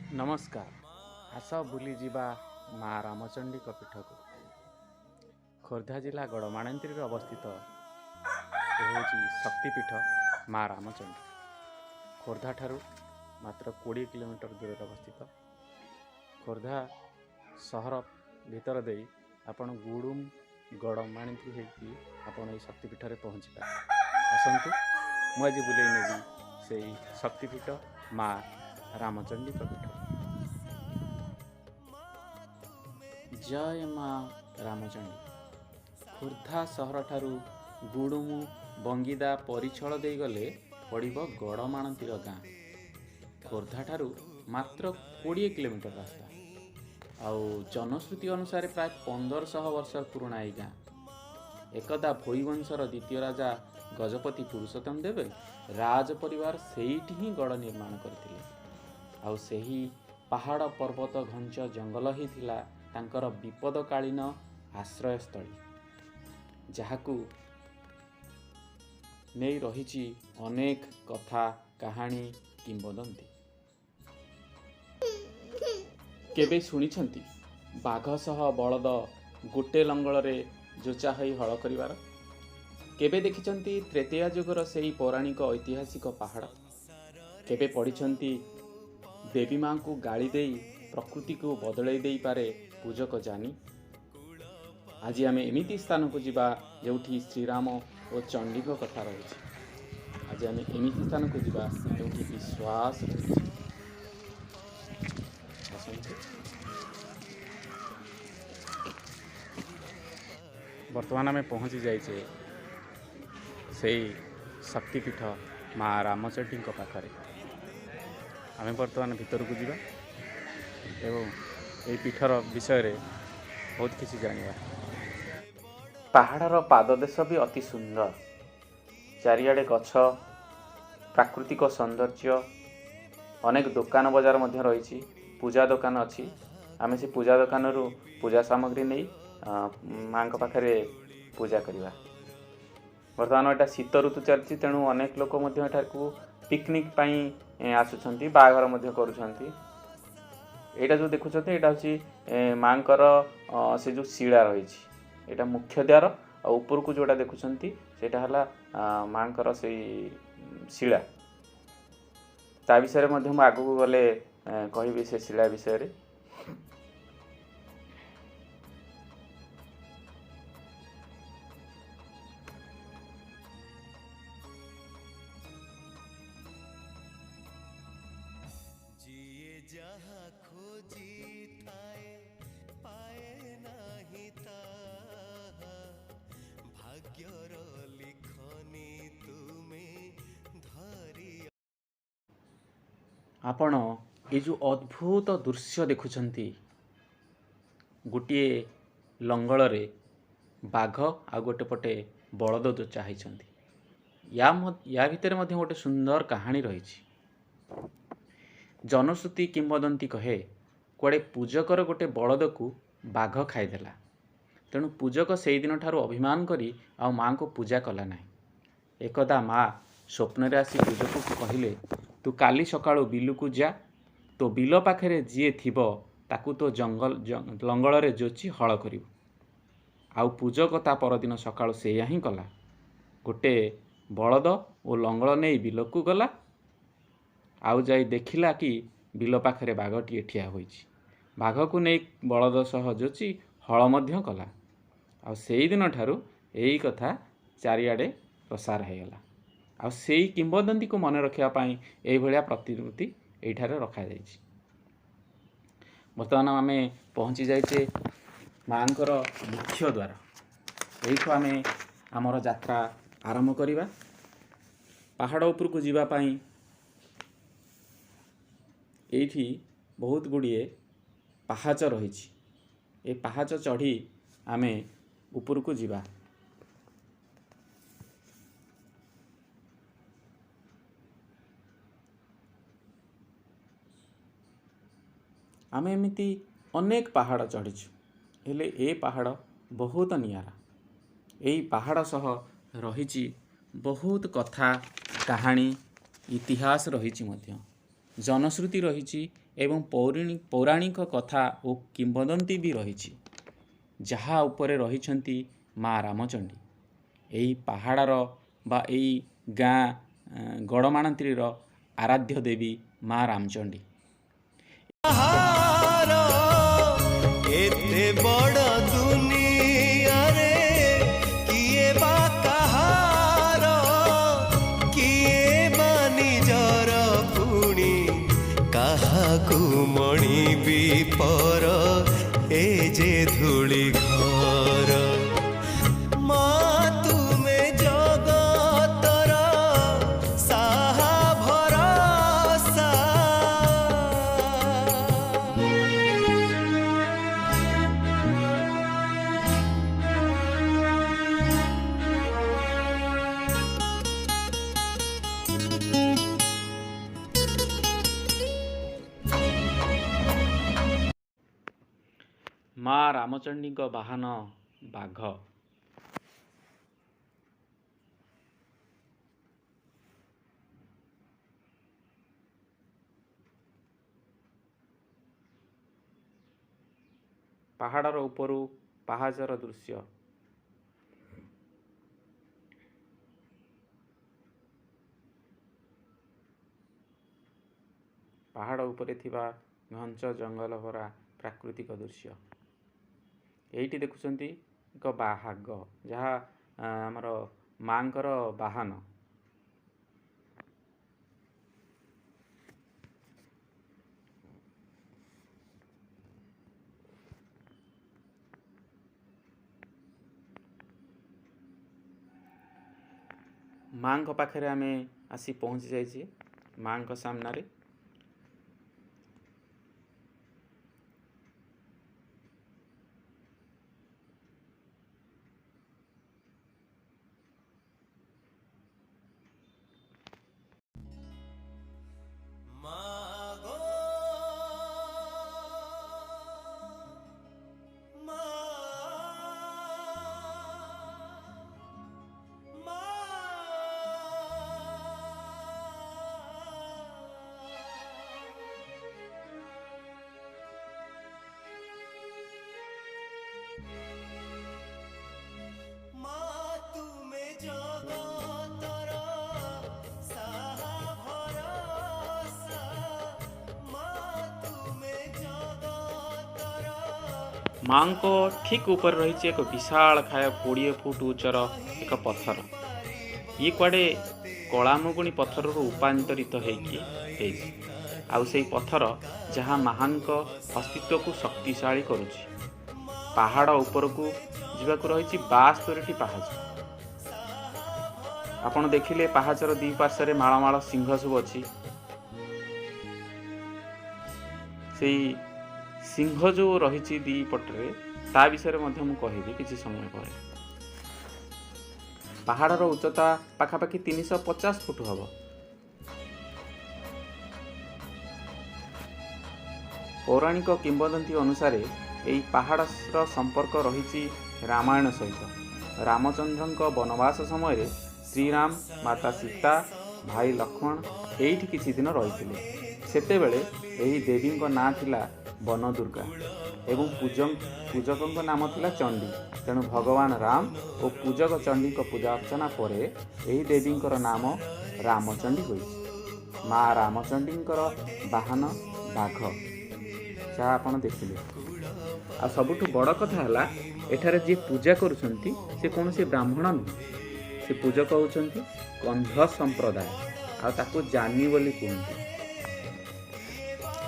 ନମସ୍କାର। ଆସ ବୁଲିଯିବା ମା ରାମଚଣ୍ଡୀଙ୍କ ପୀଠକୁ। ଖୋର୍ଦ୍ଧା ଜିଲ୍ଲା ଗଡ଼ମାଣନ୍ତ୍ରୀରେ ଅବସ୍ଥିତ ଏ ହେଉଛି ଶକ୍ତିପୀଠ ମା ରାମଚଣ୍ଡୀ। ଖୋର୍ଦ୍ଧାଠାରୁ ମାତ୍ର 20 କିଲୋମିଟର ଦୂରରେ ଅବସ୍ଥିତ। ଖୋର୍ଦ୍ଧା ସହର ଭିତର ଦେଇ ଆପଣ ଗୁଡ଼ୁମ ଗଡ଼ମାଣନ୍ତ୍ରୀ ହେଇକି ଆପଣ ଏଇ ଶକ୍ତିପୀଠରେ ପହଞ୍ଚିପାରିବେ। ଆସନ୍ତୁ, ମୁଁ ଆଜି ବୁଲେଇ ନେବି ସେଇ ଶକ୍ତିପୀଠ ମା ରାମଚଣ୍ଡୀଙ୍କ ପୀଠ। ଜୟ ମା ରାମଚଣ୍ଡୀ। ଖୋର୍ଦ୍ଧା ସହରଠାରୁ ଗୁଡ଼ୁମୁ, ବଙ୍ଗିଦା, ପରିଛଳ ଦେଇ ଗଲେ ପଡ଼ିବ ଗଡ଼ମାଣନ୍ତିର ଗାଁ। ଖୋର୍ଦ୍ଧାଠାରୁ ମାତ୍ର 20 କିଲୋମିଟର ରାସ୍ତା। ଆଉ ଜନଶ୍ରୁତି ଅନୁସାରେ ପ୍ରାୟ 1500 ବର୍ଷ ପୁରୁଣା ଏଇ ଗାଁ। ଏକଦା ଭୋଇ ବଂଶର ଦ୍ୱିତୀୟ ରାଜା ଗଜପତି ପୁରୁଷୋତ୍ତମ ଦେବେ ରାଜ ପରିବାର ସେଇଠି ହିଁ ଗଡ଼ ନିର୍ମାଣ କରିଥିଲେ। ଆଉ ସେହି ପାହାଡ଼, ପର୍ବତ, ଘଞ୍ଚ ଜଙ୍ଗଲ ହିଁ ଥିଲା ତାଙ୍କର ବିପଦକାଳୀନ ଆଶ୍ରୟସ୍ଥଳୀ, ଯାହାକୁ ନେଇ ରହିଛି ଅନେକ କଥା, କାହାଣୀ, କିମ୍ବଦନ୍ତୀ। କେବେ ଶୁଣିଛନ୍ତି ବାଘ ସହ ବଳଦ ଗୋଟେ ଲଙ୍ଗଳରେ ଯୋଚା ହୋଇ ହଳ କରିବାର? କେବେ ଦେଖିଛନ୍ତି ତ୍ରେତୟା ଯୁଗର ସେଇ ପୌରାଣିକ ଐତିହାସିକ ପାହାଡ଼? କେବେ ପଢ଼ିଛନ୍ତି ଦେବୀ ମାଙ୍କୁ ଗାଳି ଦେଇ ପ୍ରକୃତିକୁ ବଦଳାଇ ଦେଇପାରେ ପୂଜକ ଜାନି? ଆଜି ଆମେ ଏମିତି ସ୍ଥାନକୁ ଯିବା ଯେଉଁଠି ଶ୍ରୀରାମ ଓ ଚଣ୍ଡୀଙ୍କ କଥା ରହିଛି। ଆଜି ଆମେ ଏମିତି ସ୍ଥାନକୁ ଯିବା ଯେଉଁଠି ବିଶ୍ୱାସ ରହିଛି। ଆସନ୍ତୁ। ବର୍ତ୍ତମାନ ଆମେ ପହଞ୍ଚି ଯାଇଛେ ସେଇ ଶକ୍ତିପୀଠ ମା ରାମଚଣ୍ଡୀଙ୍କ ପାଖରେ। ଆମେ ବର୍ତ୍ତମାନ ଭିତରକୁ ଯିବା ଏବଂ ଏଇ ପୀଠର ବିଷୟରେ ବହୁତ କିଛି ଜାଣିବା। ପାହାଡ଼ର ପାଦଦେଶ ବି ଅତି ସୁନ୍ଦର। ଚାରିଆଡ଼େ ଗଛ, ପ୍ରାକୃତିକ ସୌନ୍ଦର୍ଯ୍ୟ। ଅନେକ ଦୋକାନ ବଜାର ମଧ୍ୟ ରହିଛି, ପୂଜା ଦୋକାନ ଅଛି। ଆମେ ସେ ପୂଜା ଦୋକାନରୁ ପୂଜା ସାମଗ୍ରୀ ନେଇ ମାଙ୍କ ପାଖରେ ପୂଜା କରିବା। ବର୍ତ୍ତମାନ ଏଇଟା ଶୀତ ଋତୁ ଚାଲିଛି, ତେଣୁ ଅନେକ ଲୋକ ମଧ୍ୟ ଏଠାକୁ ପିକନିକ୍ ପାଇଁ ଆସୁଛନ୍ତି, ବାହାଘର ମଧ୍ୟ କରୁଛନ୍ତି। ଏଇଟା ଯେଉଁ ଦେଖୁଛନ୍ତି, ଏଇଟା ହେଉଛି ମାଙ୍କର ସେ ଯେଉଁ ଶିଳା ରହିଛି। ଏଇଟା ମୁଖ୍ୟ ଦ୍ୱାର। ଆଉ ଉପରକୁ ଯେଉଁଟା ଦେଖୁଛନ୍ତି, ସେଇଟା ହେଲା ମାଙ୍କର ସେଇ ଶିଳା। ତା ବିଷୟରେ ମଧ୍ୟ ମୁଁ ଆଗକୁ ଗଲେ କହିବି ସେ ଶିଳା ବିଷୟରେ। ଯିଏ ଯାହା ଖୋଜିଥାଏ ପାଏ ନାହିଁ ତାହା, ଭାଗ୍ୟର ଲିଖନି ତୁମେ ଧରି। ଆପଣ ଏ ଯେଉଁ ଅଦ୍ଭୁତ ଦୃଶ୍ୟ ଦେଖୁଛନ୍ତି, ଗୋଟିଏ ଲଙ୍ଗଳରେ ବାଘ ଆଉ ଗୋଟେ ପଟେ ବଳଦ ଯୋଚା ହେଇଛନ୍ତି। ୟା ଭିତରେ ମଧ୍ୟ ଗୋଟେ ସୁନ୍ଦର କାହାଣୀ ରହିଛି। ଜନଶ୍ରୁତି କିମ୍ବଦନ୍ତୀ କହେ, କୁଆଡ଼େ ପୂଜକର ଗୋଟେ ବଳଦକୁ ବାଘ ଖାଇଦେଲା। ତେଣୁ ପୂଜକ ସେଇଦିନ ଠାରୁ ଅଭିମାନ କରି ଆଉ ମାଆଙ୍କୁ ପୂଜା କଲା ନାହିଁ। ଏକଦା ମା ସ୍ୱପ୍ନରେ ଆସି ପୂଜକକୁ କହିଲେ, ତୁ କାଲି ସକାଳୁ ବିଲକୁ ଯା, ତୋ ବିଲ ପାଖରେ ଯିଏ ଥିବ ତାକୁ ତୋ ଜଙ୍ଗଲ ଲଙ୍ଗଳରେ ଯୋଚି ହଳ କରିବୁ। ଆଉ ପୂଜକ ତା ପରଦିନ ସକାଳୁ ସେଇଆ ହିଁ କଲା। ଗୋଟେ ବଳଦ ଓ ଲଙ୍ଗଳ ନେଇ ବିଲକୁ ଗଲା। ଆଉ ଯାଇ ଦେଖିଲା କି ବିଲ ପାଖରେ ବାଘଟିଏ ଠିଆ ହୋଇଛି। ବାଘକୁ ନେଇ ବଳଦ ସହ ଯୋଚି ହଳ ମଧ୍ୟ କଲା। ଆଉ ସେଇଦିନ ଠାରୁ ଏଇ କଥା ଚାରିଆଡ଼େ ପ୍ରସାର ହେଇଗଲା। ଆଉ ସେଇ କିମ୍ବଦନ୍ତୀକୁ ମନେ ରଖିବା ପାଇଁ ଏଇଭଳିଆ ପ୍ରତିମୂର୍ତ୍ତି ଏଇଠାରେ ରଖାଯାଇଛି। ବର୍ତ୍ତମାନ ଆମେ ପହଞ୍ଚି ଯାଇଛେ ମାଙ୍କର ମୁଖ୍ୟ ଦ୍ୱାର। ଏଇଠୁ ଆମେ ଆମର ଯାତ୍ରା ଆରମ୍ଭ କରିବା। ପାହାଡ଼ ଉପରକୁ ଯିବା ପାଇଁ ଏଇଠି ବହୁତ ଗୁଡ଼ିଏ ପାହାଚ ରହିଛି। ଏ ପାହାଚ ଚଢ଼ି ଆମେ ଉପରକୁ ଯିବା। ଆମେ ଏମିତି ଅନେକ ପାହାଡ଼ ଚଢ଼ିଛୁ, ହେଲେ ଏ ପାହାଡ଼ ବହୁତ ନିଆରା। ଏଇ ପାହାଡ଼ ସହ ରହିଛି ବହୁତ କଥା, କାହାଣୀ, ଇତିହାସ ରହିଛି ମଧ୍ୟ। ଜନଶ୍ରୁତି ରହିଛି ଏବଂ ପୌରାଣିକ କଥା ଓ କିମ୍ବଦନ୍ତୀ ବି ରହିଛି, ଯାହା ଉପରେ ରହିଛନ୍ତି ମା ରାମଚଣ୍ଡୀ। ଏହି ପାହାଡ଼ର ବା ଏଇ ଗାଁ ଗଡ଼ମାଣତ୍ରୀର ଆରାଧ୍ୟ ଦେବୀ ମା ରାମଚଣ୍ଡୀ। ଏତେ ବଡ଼ ଦୁନିଆରେ କିଏ ବା କାହାର, କିଏ ବା ନିଜର, ପୁଣି କାହାକୁ ମଣିବି ପର, ଏ ଯେ ଧୂଳି ଘର। ମା ତୁମେ ଜଗତର ସାହା ଭରସା। ମା ରାମଚଣ୍ଡୀଙ୍କ ବାହନ ବାଘ। ପାହାଡ଼ର ଉପରୁ ପାହାଚର ଦୃଶ୍ୟ। ପାହାଡ଼ ଉପରେ ଥିବା ଘଞ୍ଚ ଜଙ୍ଗଲ ଭରା ପ୍ରାକୃତିକ ଦୃଶ୍ୟ। ଏଇଠି ଦେଖୁଛନ୍ତି ଏକ ବାଘ, ଯାହା ଆମର ମାଙ୍କର ବାହନ। ମାଙ୍କ ପାଖରେ ଆମେ ଆସି ପହଞ୍ଚି ଯାଇଛେ, ମାଙ୍କ ସାମ୍ନାରେ। ମାଗୋ ମା, ମା। ମା ତୁମେ ଜଗତର ସାହା ଭରସା, ମା ତୁମେ ଜଗତର। ମାଙ୍କ ଠିକ୍ ଉପରେ ରହିଛି ଏକ ବିଶାଳ ଖାୟ 20 ଫୁଟ ଉଚ୍ଚର ଏକ ପଥର। ଇଏ କୁଆଡ଼େ କଳାମୁଗୁଣି ପଥରରୁ ରୂପାନ୍ତରିତ ହେଇକି ହେଇଛି। ଆଉ ସେଇ ପଥର ଯାହା ମାହାଙ୍କ ଅସ୍ତିତ୍ୱକୁ ଶକ୍ତିଶାଳୀ କରୁଛି। ପାହାଡ଼ ଉପରକୁ ଯିବାକୁ ରହିଛି 72ଟି ପାହାଚ। ଆପଣ ଦେଖିଲେ ପାହାଚର ଦୁଇ ପାର୍ଶ୍ୱରେ ମାଳ ମାଳ ସିଂହ ସବୁ ଅଛି। ସେଇ ସିଂହ ଯେଉଁ ରହିଛି ଦୁଇ ପଟରେ, ତା ବିଷୟରେ ମଧ୍ୟ ମୁଁ କହିବି କିଛି ସମୟ ପରେ। ପାହାଡ଼ର ଉଚ୍ଚତା ପାଖାପାଖି 350 ଫୁଟ ହେବ। ପୌରାଣିକ କିମ୍ବଦନ୍ତୀ ଅନୁସାରେ ଏହି ପାହାଡ଼ର ସମ୍ପର୍କ ରହିଛି ରାମାୟଣ ସହିତ। ରାମଚନ୍ଦ୍ରଙ୍କ ବନବାସ ସମୟରେ ଶ୍ରୀରାମ, ମାତା ସୀତା, ଭାଇ ଲକ୍ଷ୍ମଣ ଏଇଠି କିଛି ଦିନ ରହିଥିଲେ। ସେତେବେଳେ ଏହି ଦେବୀଙ୍କ ନାଁ ଥିଲା ବନଦୁର୍ଗା ଏବଂ ପୂଜକଙ୍କ ନାମ ଥିଲା ଚଣ୍ଡୀ। ତେଣୁ ଭଗବାନ ରାମ ଓ ପୂଜକ ଚଣ୍ଡୀଙ୍କ ପୂଜା ଅର୍ଚ୍ଚନା ପରେ ଏହି ଦେବୀଙ୍କର ନାମ ରାମଚଣ୍ଡୀ ହୋଇଛି। ମା ରାମଚଣ୍ଡୀଙ୍କର ବାହନ ବାଘ, ଯାହା ଆପଣ ଦେଖିଲେ। ଆଉ ସବୁଠୁ ବଡ଼ କଥା ହେଲା, ଏଠାରେ ଯିଏ ପୂଜା କରୁଛନ୍ତି ସେ କୌଣସି ବ୍ରାହ୍ମଣ ନୁହେଁ। ସେ ପୂଜକ ହେଉଛନ୍ତି କନ୍ଧ ସମ୍ପ୍ରଦାୟ, ଆଉ ତାକୁ ଜାନି ବୋଲି କୁହନ୍ତି।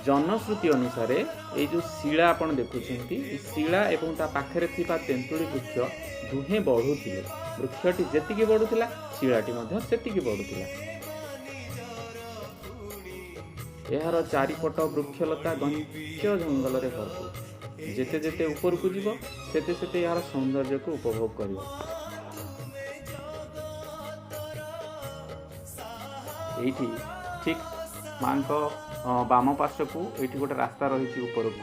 ଜନଶ୍ରୁତି ଅନୁସାରେ ଏଇ ଯେଉଁ ଶିଳା ଆପଣ ଦେଖୁଛନ୍ତି, ଏ ଶିଳା ଏବଂ ତା ପାଖରେ ଥିବା ତେନ୍ତୁଳି ବୃକ୍ଷ ଦୁହେଁ ବଢ଼ୁଥିଲେ। ବୃକ୍ଷଟି ଯେତିକି ବଢ଼ୁଥିଲା, ଶିଳାଟି ମଧ୍ୟ ସେତିକି ବଢ଼ୁଥିଲା। ଏହାର ଚାରିପଟ ବୃକ୍ଷଲତା ଘଞ୍ଚ ଜଙ୍ଗଲରେ ଭରପୁର। ଯେତେ ଯେତେ ଉପରକୁ ଯିବ, ସେତେ ସେତେ ଏହାର ସୌନ୍ଦର୍ଯ୍ୟକୁ ଉପଭୋଗ କରିବ। ଏଇଠି ଠିକ୍ ମାଙ୍କ ବାମ ପାର୍ଶ୍ୱକୁ ଏଇଠି ଗୋଟେ ରାସ୍ତା ରହିଛି ଉପରକୁ।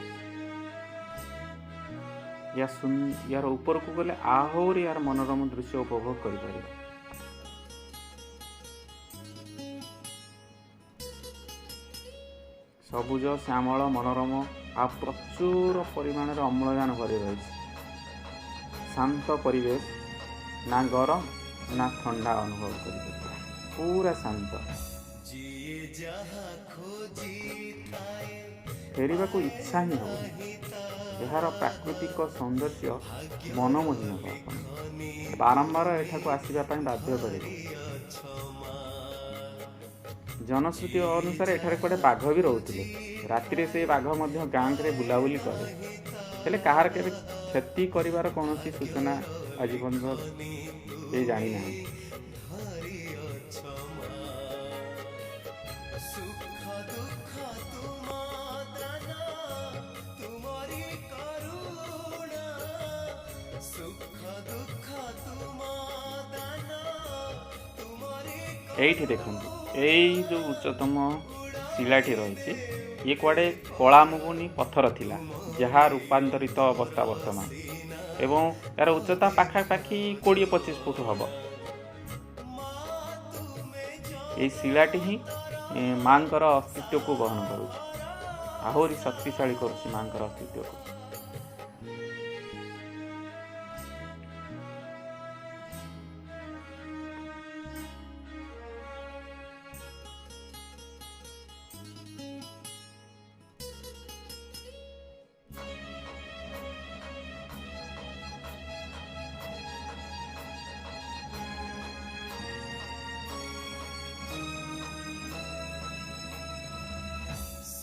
ୟାର ଉପରକୁ ଗଲେ ଆହୁରି ଏହାର ମନୋରମ ଦୃଶ୍ୟ ଉପଭୋଗ କରିପାରିବ। ସବୁଜ ଶ୍ୟାମଳ ମନୋରମ ଆଉ ପ୍ରଚୁର ପରିମାଣରେ ଅମ୍ଳଜାନ ଭରି ରହିଛି। ଶାନ୍ତ ପରିବେଶ, ନା ଗରମ ନା ଥଣ୍ଡା ଅନୁଭବ କରିବେ, ପୁରା ଶାନ୍ତ। ଯିଏ ଯାହା ଖୋଜିଥାଏ ଫେରିବାକୁ ଇଚ୍ଛା ହିଁ ହେବନି। ଏହାର ପ୍ରାକୃତିକ ସୌନ୍ଦର୍ଯ୍ୟ ମନମୋହି ନେବ ଆପଣ, ବାରମ୍ବାର ଏଠାକୁ ଆସିବା ପାଇଁ ବାଧ୍ୟ କରିବ। ଜନଶ୍ରୁତି ଅନୁସାରେ ଏଠାରେ କୁଆଡ଼େ ବାଘ ବି ରହୁଥିଲେ। ରାତିରେ ସେଇ ବାଘ ମଧ୍ୟ ଗାଁରେ ବୁଲାବୁଲି କରେ, ହେଲେ କାହାର କେବେ କ୍ଷତି କରିବାର କୌଣସି ସୂଚନା ଆଜି ପର୍ଯ୍ୟନ୍ତ କେହି ଜାଣିନାହାନ୍ତି। ଧରିଅଛ ମା, ସୁଖ ଦୁଃଖ ତୁମ ଦାନ, ତୁମରି କରୁଣା। ସୁଖ ଦୁଃଖ ତୁମ ଦାନ, ତୁମରି ଏଇଠି ଦେଖନ୍ତୁ, ଏଇ ଯେଉଁ ଉଚ୍ଚତମ ଶିଳାଟି ରହିଛି, ଇଏ କୁଆଡ଼େ କଳାମୁଗୁନି ପଥର ଥିଲା, ଯାହା ରୂପାନ୍ତରିତ ଅବସ୍ଥା ବର୍ତ୍ତମାନ, ଏବଂ ଏହାର ଉଚ୍ଚତା ପାଖାପାଖି 20-25 ଫୁଟ ହେବ। ଏଇ ଶିଳାଟି ହିଁ ମାଙ୍କର ଅସ୍ତିତ୍ୱକୁ ବହନ କରୁଛି, ଆହୁରି ଶକ୍ତିଶାଳୀ କରୁଛି ମାଙ୍କର ଅସ୍ତିତ୍ୱକୁ।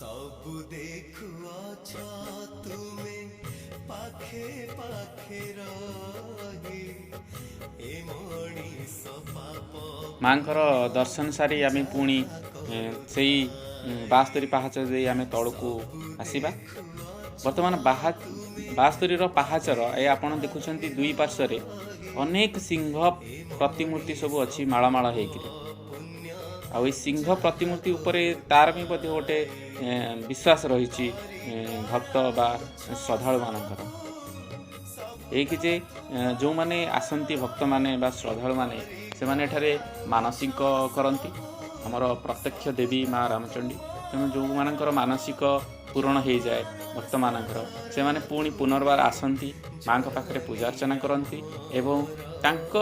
ସବୁ ଦେଖୁଅଛ ତୁମେ ପାଖେ ପାଖେ ରହି, ଏ ମଣିଷ ପାପ। ମାଙ୍କର ଦର୍ଶନ ସାରି ଆମେ ପୁଣି ସେଇ 72 ପାହାଚ ଦେଇ ଆମେ ତଳକୁ ଆସିବା। ବର୍ତ୍ତମାନ 72ର ପାହାଚର ଏ ଆପଣ ଦେଖୁଛନ୍ତି ଦୁଇ ପାର୍ଶ୍ୱରେ ଅନେକ ସିଂହ ପ୍ରତିମୂର୍ତ୍ତି ସବୁ ଅଛି ମାଳ ମାଳ ହେଇକିରି। ଆଉ ଏଇ ସିଂହ ପ୍ରତିମୂର୍ତ୍ତି ଉପରେ ତାର ବି ମଧ୍ୟ ଗୋଟେ ବିଶ୍ୱାସ ରହିଛି ଭକ୍ତ ବା ଶ୍ରଦ୍ଧାଳୁମାନଙ୍କର, ଏଇକି ଯେ ଯେଉଁମାନେ ଆସନ୍ତି ଭକ୍ତମାନେ ବା ଶ୍ରଦ୍ଧାଳୁମାନେ, ସେମାନେ ଏଠାରେ ମାନସିକ କରନ୍ତି। ଆମର ପ୍ରତ୍ୟକ୍ଷ ଦେବୀ ମା ରାମଚଣ୍ଡୀ। ତେଣୁ ଯେଉଁମାନଙ୍କର ମାନସିକ ପୂରଣ ହେଇଯାଏ ଭକ୍ତମାନଙ୍କର, ସେମାନେ ପୁଣି ପୁନର୍ବାର ଆସନ୍ତି, ମାଙ୍କ ପାଖରେ ପୂଜା ଅର୍ଚ୍ଚନା କରନ୍ତି ଏବଂ ତାଙ୍କ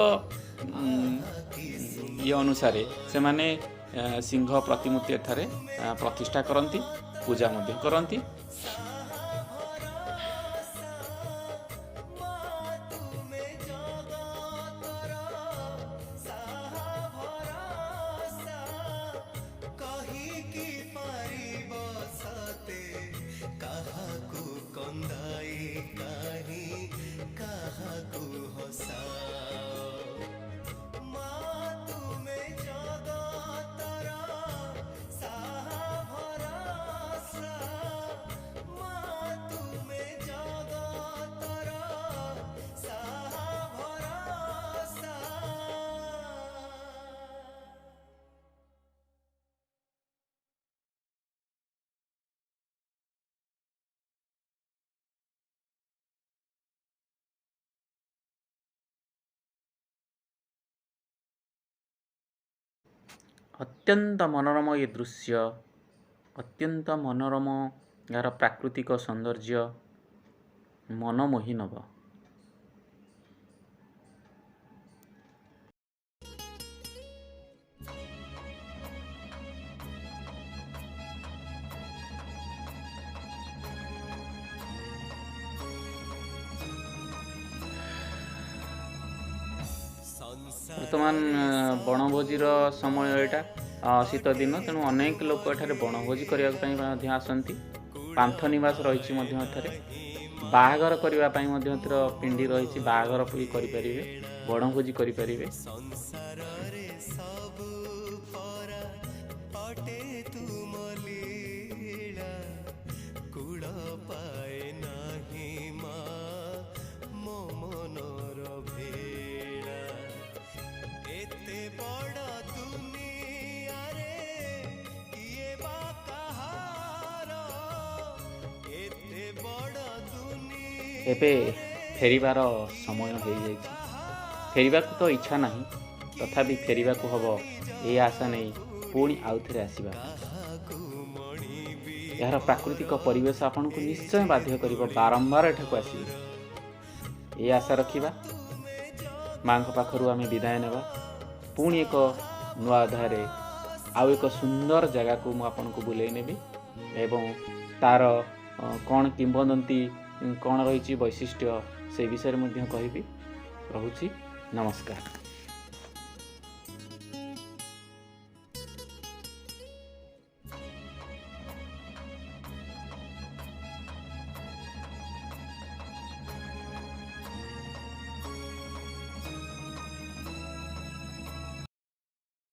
ଇଏ ଅନୁସାରେ ସେମାନେ ସିଂହ ପ୍ରତିମୂର୍ତ୍ତି ଏଠାରେ ପ୍ରତିଷ୍ଠା କରନ୍ତି, ପୂଜା ମଧ୍ୟ କରନ୍ତି। କହିକି ପାରିବ ସତେ, କାହାକୁ କନ୍ଦାଇ କାହିଁ କାହାକୁ ହସାଅ। ମା ତୁମେ ଜଗତର ସାହା ଭରସା, ମା ତୁମେ ଜଗତର ସାହା ଭରସା। ଅତ୍ୟନ୍ତ ମନୋରମ ଏ ଦୃଶ୍ୟ, ଅତ୍ୟନ୍ତ ମନୋରମ ଏହାର ପ୍ରାକୃତିକ ସୌନ୍ଦର୍ଯ୍ୟ ମନମୋହି ନେବ। ବର୍ତ୍ତମାନ ବଣଭୋଜିର ସମୟ ଏଇଟା, ଶୀତ ଦିନ, ତେଣୁ ଅନେକ ଲୋକ ଏଠାରେ ବଣଭୋଜି କରିବା ପାଇଁ ମଧ୍ୟ ଆସନ୍ତି। ପାନ୍ଥ ନିବାସ ରହିଛି ମଧ୍ୟ ଏଠାରେ। ବାହାଘର କରିବା ପାଇଁ ମଧ୍ୟ ଏଥିର ପିଣ୍ଡି ରହିଛି, ବାହାଘର ବି କରିପାରିବେ, ବଣଭୋଜି କରିପାରିବେ। ସଂସାରରେ ସବୁ ପରା ଅଟେ ତୁମ ଲୀଳା, କୁଳ ପାଏ ନାହିଁ ମା ମୋ ମନର ଭେଳା। ଏତେ ବଡ଼ ଦୁନିଆରେ କିଏ ବା କାହାର, ଏତେ ବଡ଼ ଦୁନିଆ। ଏବେ ଫେରିବାର ସମୟ ହେଇଯାଇଛି। ଫେରିବାକୁ ତ ଇଚ୍ଛା ନାହିଁ, ତଥାପି ଫେରିବାକୁ ହବ ଏଇ ଆଶା ନେଇ ପୁଣି ଆଉଥରେ ଆସିବା। କାହାକୁ ମଣିବି ଏହାର ପ୍ରାକୃତିକ ପରିବେଶ ଆପଣଙ୍କୁ ନିଶ୍ଚୟ ବାଧ୍ୟ କରିବ ବାରମ୍ବାର ଏଠାକୁ ଆସିବେ, ଏ ଆଶା ରଖିବା। ମାଙ୍କ ପାଖରୁ ଆମେ ବିଦାୟ ନେବା। ପୁଣି ଏକ ନୂଆ ଅଧ୍ୟାୟରେ ଆଉ ଏକ ସୁନ୍ଦର ଜାଗାକୁ ମୁଁ ଆପଣଙ୍କୁ ବୁଲେଇ ନେବି ଏବଂ ତା'ର କ'ଣ କିମ୍ବଦନ୍ତୀ, କ'ଣ ରହିଛି ବୈଶିଷ୍ଟ୍ୟ, ସେ ବିଷୟରେ ମଧ୍ୟ କହିବି। ରହୁଛି, ନମସ୍କାର।